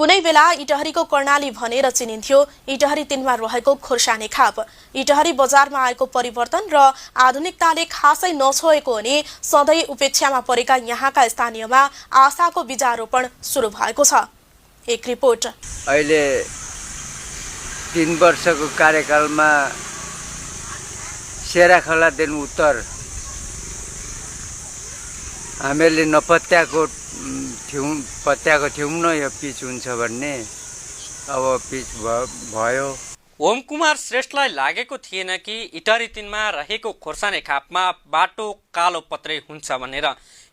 कुनै बेला इटहरीको कर्णाली भनेर चिनिन्थ्यो इटहरी 3 मा रहेको खोर्सानी खाप। इटहरी बजारमा आएको परिवर्तन र आधुनिकताले खासै नछोएको अनि सधैँ उपेक्षामा परेका यहाँका स्थानीयमा आशाको बीजारोपण सुरु भएको छ। एक रिपोर्ट। अहिले 3 वर्षको कार्यकालमा सेराखोलादेखि उत्तर हामीले नपत्याएको थियौँ न यो पिच हुन्छ भन्ने, अब पिच भयो। ओम कुमार श्रेष्ठलाई लागेको थिएन कि इटहरी 3 मा रहेको खोर्सानी खापमा बाटो कालो पत्रै हुन्छ भनेर,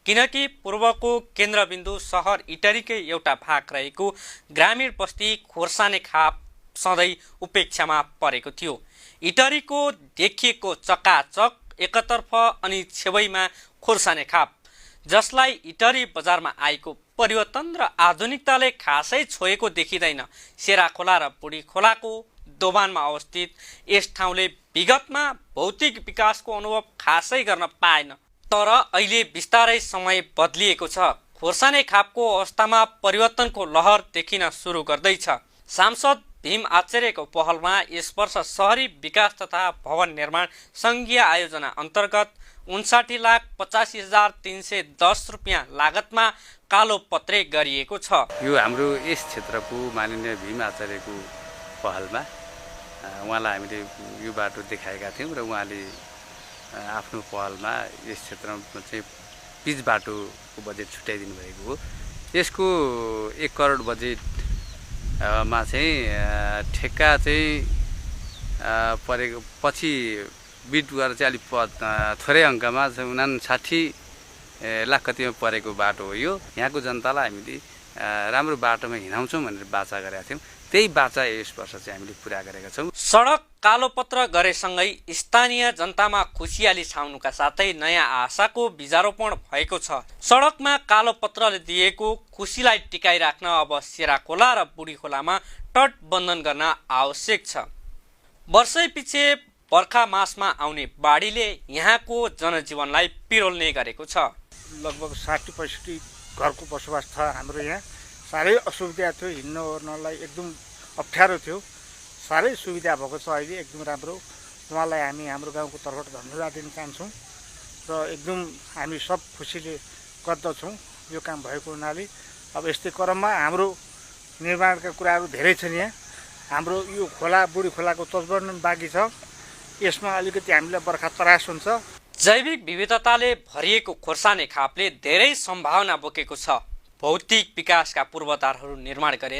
किनकि पूर्वको केन्द्रबिन्दु सहर इटहरीकै एउटा भाग रहेको ग्रामीण बस्ती खोर्सानी खाप सधैँ उपेक्षामा परेको थियो। इटहरीको देखिएको चकाचक एकतर्फ अनि छेउमा खोर्सानी खाप, जसलाई इटहरी बजारमा आएको परिवर्तन र आधुनिकताले खासै छोएको देखिँदैन। सेराखोला र बुढी खोलाको दोभानमा अवस्थित यस ठाउँले विगतमा भौतिक विकासको अनुभव खासै गर्न पाएन, तर अहिले बिस्तारै समय बदलिएको छ। खोर्सानी खापको अवस्थामा परिवर्तनको लहर देखिन सुरु गर्दैछ। सांसद भीम आचार्यको पहलमा यस वर्ष शहरी विकास तथा भवन निर्माण सङ्घीय आयोजना अन्तर्गत 59,85,310 रुपियाँ लागतमा कालो पत्रे गरिएको छ। यो हाम्रो यस क्षेत्रको माननीय भीम आचार्यको पहलमा उहाँलाई हामीले यो बाटो देखाएका थियौँ र उहाँले आफ्नो पहलमा यस क्षेत्रमा चाहिँ पिच बाटोको बजेट छुट्याइदिनु भएको हो। यसको 1 करोड बजेटमा चाहिँ ठेक्का चाहिँ परेको पछि बिट गरेर चाहिँ अलिक थोरै अङ्कमा 59 लाख कतिमा परेको बाटो हो यो। यहाँको जनतालाई हामीले राम्रो बाटोमा हिँडाउँछौँ भनेर बाचा गरेका थियौँ, त्यही बाचा यस वर्ष चाहिँ हामीले पुरा गरेका छौँ। सडक कालोपत्र गरेसँगै स्थानीय जनतामा खुसियाली छाउनुका साथै नयाँ आशाको बीजारोपण भएको छ। सडकमा कालोपत्रले दिएको खुसीलाई टिकाइराख्न अब सेराखोला र बुढी खोलामा तटबन्धन गर्न आवश्यक छ। वर्षैपछि बर्खा मासमा आउने बाढीले यहाँको जनजीवनलाई पिरोल्ने गरेको छ। लगभग 60-65 घरको बसोबास छ हाम्रो यहाँ। साह्रै असुविधा थियो, हिँड्न ओर्नलाई एकदम अप्ठ्यारो थियो। साह्रै सुविधा भएको छ अहिले, एकदम राम्रो। उहाँलाई हामी हाम्रो गाउँको तर्फबाट धन्यवाद दिन चाहन्छौँ र एकदम हामी सब खुसीले गर्दछौँ यो काम भएको हुनाले। अब यस्तै क्रममा हाम्रो निर्माणका कुराहरू धेरै छन् यहाँ। हाम्रो यो खोला बुढी खोलाको तटबन्धन बाँकी छ, यसमा अलिकति हामीलाई बर्खा त्रास हुन्छ। जैविक विविधताले भरिएको खोर्सानी खापले धेरै सम्भावना बोकेको छ। भौतिक विकासका पूर्वाधारहरू निर्माण गरे